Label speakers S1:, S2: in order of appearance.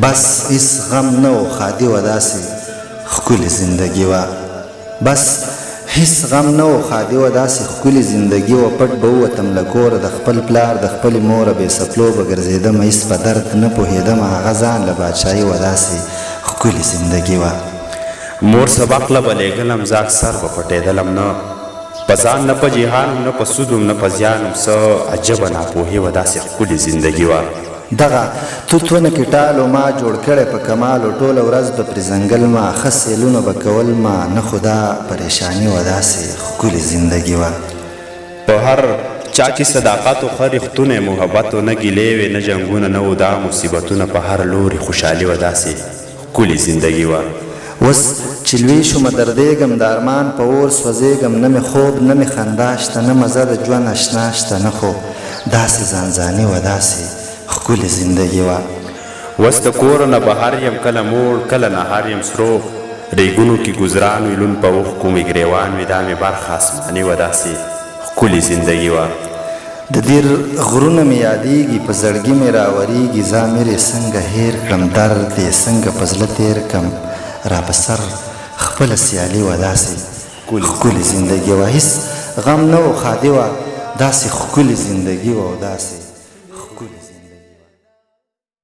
S1: بس هیڅ غم نه و ښادي وه داسې ښکلې زندګي وه. بس هیڅ غم نه و ښادي وه داسې ښکلې زندګي وه پټ به ووتم له کوره د خپل پلار د خپلې موره بې څپلو به ګرځېدمه هیڅ په درد نه پوهېدمه هغه ځان له بادشاهي وه داسې ښکلې زندګي وه.
S2: مور سبق له به لېږلم زه اکثر به پټېدلم نه په ځان نه په جهان وم نه په سود وم نه په زیان وم څه عجبه ناپوهي وه داسې ښکلې زندګي وه.
S1: دغه توت ونه کې ټال ؤ ما جوړ کړی په کمال ؤ ټوله ورځ به پرې ځنګل ما ښه سیلونه به کول ما نه خو دا پریشاني وه داسې ښکلې زندګي وه.
S2: په هر چا کې صداقت ؤ ښه رښتونی محبت ؤ نه ګیلې وې نه جنګونه نه وو دا مصیبتونه په هر لوري خوشحالي وه داسې ښکلې زندګي وه.
S1: اوس چې لوی شومه دردېږم د ارمان په اور سوځېږم نه مې خوب نه مې خندا شته نه مزه د ژوند اشنا شته نه خو داسې ځانځاني وه داسې ښکلې زندګي وه.
S2: وس د کوره نه بهر یم کله موړ کله نهر یم سرو ریګونو کې ګذران وي لوند په اوښکو مې ګریوان وي دا مې برخه اسماني وه داسې ښکلې زندګي وه.
S1: د دیر غرونه مې یادیږي په زړګي مې راوریږي زامیر یې څنګه هیر کړم درد یې څنګه په زړه تیر کړم را په سر خپله سیالي وه داسې ښکلې زندګي وه هیڅ غم نه و ښادي وه داسې ښکلې زندګي وه او داسې.